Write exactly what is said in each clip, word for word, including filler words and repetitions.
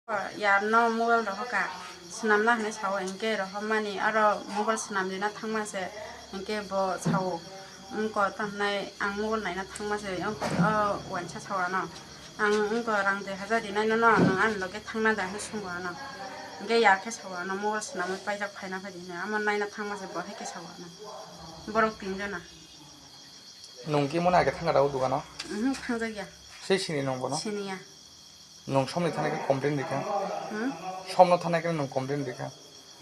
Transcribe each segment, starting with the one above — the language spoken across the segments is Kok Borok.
Yarno mobile rohoka, swnamna hinwi sao, hinkhe rohormani aro mobile swnamrina thangma se, hinkhe bo sao, wngko tamhinai ang mobile naina thangma se, o, o uaisa sao ano. Ang wngko rang dui hajar rinai nono, nwng ani loge thangna da hinwi swngo ano. Hinkhe yar khe sao ano, mobile swnamwi paijak phaina phai di hinwi, amo naina thangma se bo hai khe sao ano. Borok tinjona. Nwng khe mona age thangna da o dogano? Mhm, thangjakya. Sei sini nwng bono? Siniya. Nwng somni thani khe complain rikha? Hmm? Somno thani khe nwng complain rikha?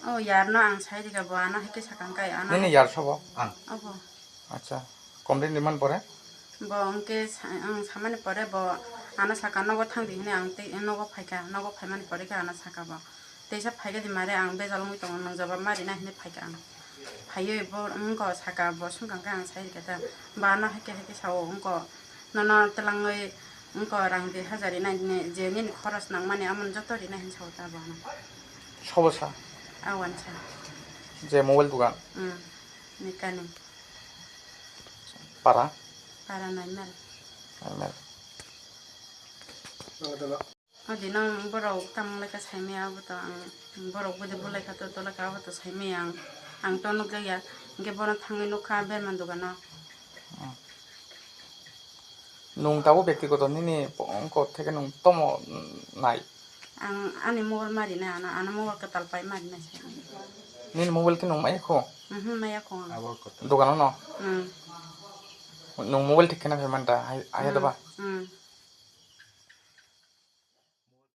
O yarno ang sai rikha, bo ano hai khe sakang kai ano. Nini yar sobo? Ang. Obo. Acha, complain rimani pore? Bo hwnkhe sa-, ang samani pore bo ano saka nogo thangdi hinwi ang tei nogo phaikha, nogo phaimani pore khe ano saka bo. Teisa phaikhe di mare ang bejal wngwi tongo, nwng jobab ma rina hinwi phaikha ang. Phaiwi bo wngko saka bo swngkang khe ang sai rikha ta. Ba ano hai khe hai khe sao wngko nono twlangwi wngko rang dui hajar rina hinwi je nini khoros nangmani amoni joto rina hinwi sao ta bo ano. Sobo sa? A uansa. Je mobile dogan? Hmm. Mechanic. Para? Para nine mile. Nine mile. O dino borok tamo lai kha saimaya, abo to ang borok budi bulai kha to, to lai kha, abo to saimaya ang, ang to nukjakya, hinkhe bono thangwi nukha berman dogano. Nwng tabuk bektigoto nini ongko theke nwng tomo nai? Ang ani mobile ma rinai, ano, ano mobile kwtal pai ma rinai se. Nini mobile khe nwng maya kho? Mhm, maya kho ang. Dogano no? Hmm. Nwng mobile thik kheno phai man da, hai, hai da ba? Hmm.